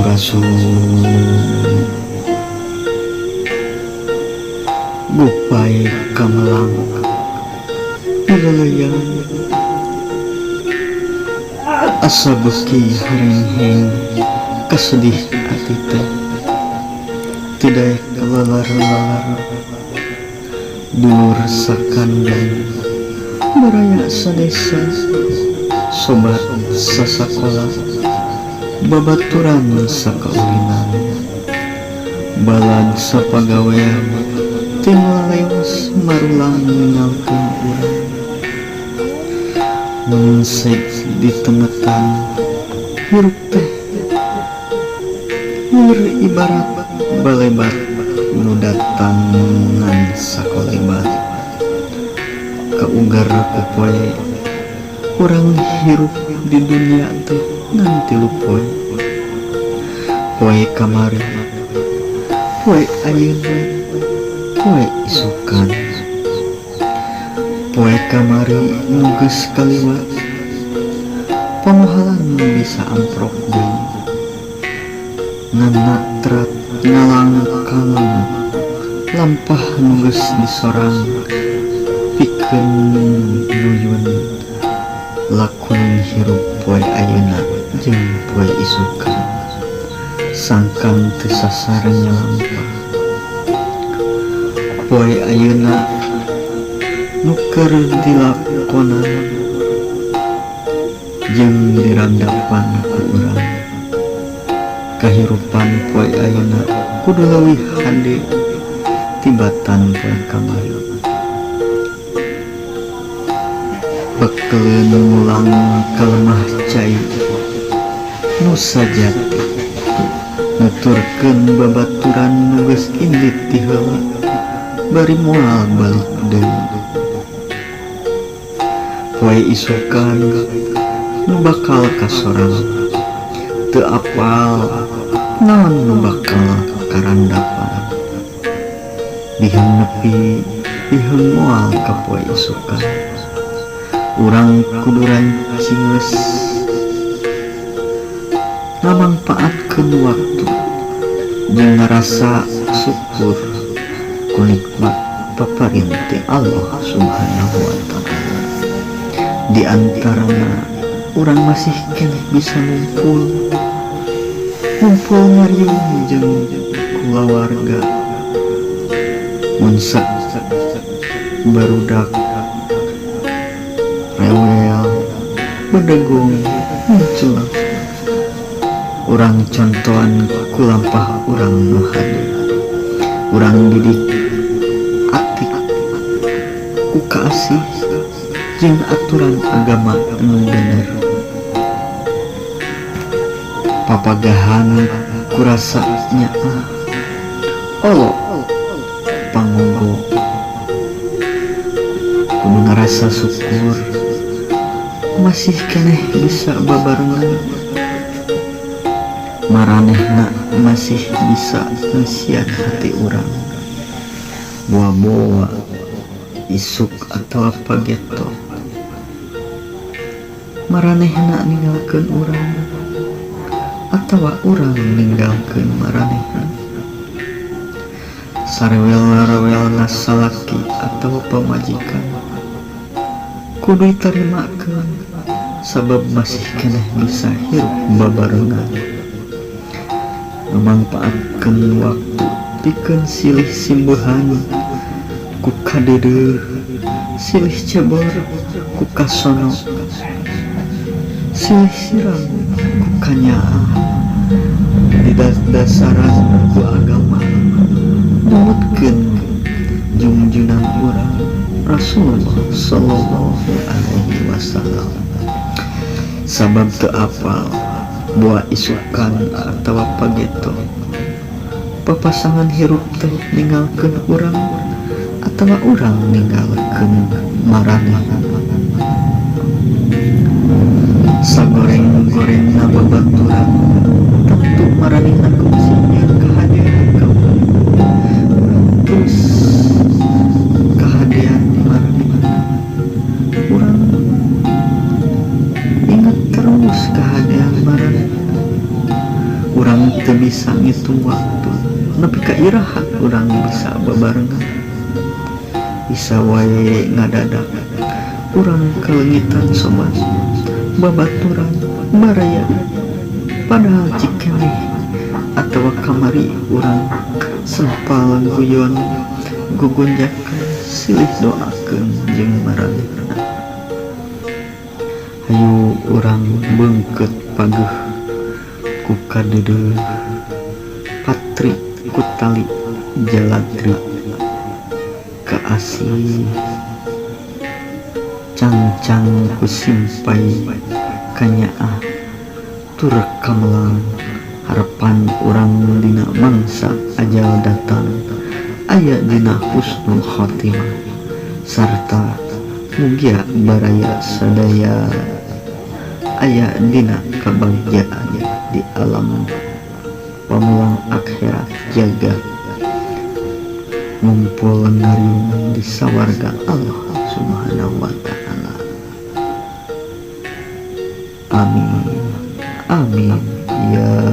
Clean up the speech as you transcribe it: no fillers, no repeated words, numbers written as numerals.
Sampurasun. Gupay kamelang pileleyan asa beuki harengheng kasedih ati teh teu daek lalar-lalar dulur sakandang baraya sadesa sobat sasakola babaturan sakaulinan balad sapagawean ti laleos marulang ninggalkeun urang mun seg ditemetan hirup teh lieur ibarat balebat nu datang ngan sakolebat kaugar ku poe urang hirup di dunya teh ngan tilu poe, poe kamari, poe ayeuna, poe isukan. Poe kamari nu geus kaliwat pamohalan bisa amprok deui ngan natrat ngalangkang lampah nu geus disorang pikeun nuyun lakonan hirup poe ayeuna jeung poe isukan sangkan teu sasarnya lampah. Poe ayeuna nu keur dilakonan jeung dirandapan ku urang kahirupan poe ayeuna kudu leuwih hade tibatan poe kamari. Bekeleun mulang kalemah cai nu sajati nuturkeun babaturan nu geus indit ti heula bari moal balik deui. Poe isukan nu bakal kasorang teu apal naon nu bakal karandapan biheung nepi biheung moal ka poe isukan urang kudu rancingeus ngamangpaatkeun waktu jeung ngarasa syukur ku nikmat paparin ti Allah Subhanahu wa Ta'ala. Di antarana urang masih keneh bisa ngumpul ngumpul ngariung jeung kulawarga mun barudak rewel bedegong muncul urang contohan ku lampah urang nu hade urang didik atik ku kaasih jeung aturan agama nu bener papagahan kurasa nyaah olo pangogo kudu ngarasa syukur masih keneh bisa babarengan maranehna masih bisa ngeusian hati urang boa-boa isuk atawa pageto maranehna ninggalkeun urang atawa urang ninggalkeun maranehna sarewel-rewelna salaki atawa pamajikan kudu ditarimakeun sabab masih keneh bisa hirup babarengan ngamangpaatkeun waktu pikeun silih simbuhan ku kadeudeuh silih cebor ku kasono silih siram ku kanyaah didasdasaran ku agama numutkeun jungjunan urang Rasulullah Shallallahu Alaihi Wasallam sabab teu apal boa isukan atawa pageto papasangan hirup teh ninggalkeun urang atawa urang ninggalkeun maranehna sagoreng-gorengna babaturan tentu maranehna kungsi nyieun kahadean ka urang urang terus kahadean maranehna urang inget terus kahadean maranehna. Urang teu bisa ngitung waktu nepi ka iraha urang bisa babarengan. Bisa wae ngadadak urang kaleungitan sobat, babaturan, baraya, padahal cikeneh atawa kamari urang sempal guyon, gugunjakan, silih doakeun jeung maranehna. Hayu urang beungkeut pageuh ku kadeudeuh, patri ku tali jaladri kaasih, cangcang ku simpay kanyaah tur kamelang. Harepan urang dina mangsa ajal datang aya dina husnul khotimah sarta mugia baraya sadaya aya dina kabagjaan di alam pamulang akhirat jaga ngumpul ngariung di sawarga Allah Subhanahu wa Ta'ala. Amin, amin ya.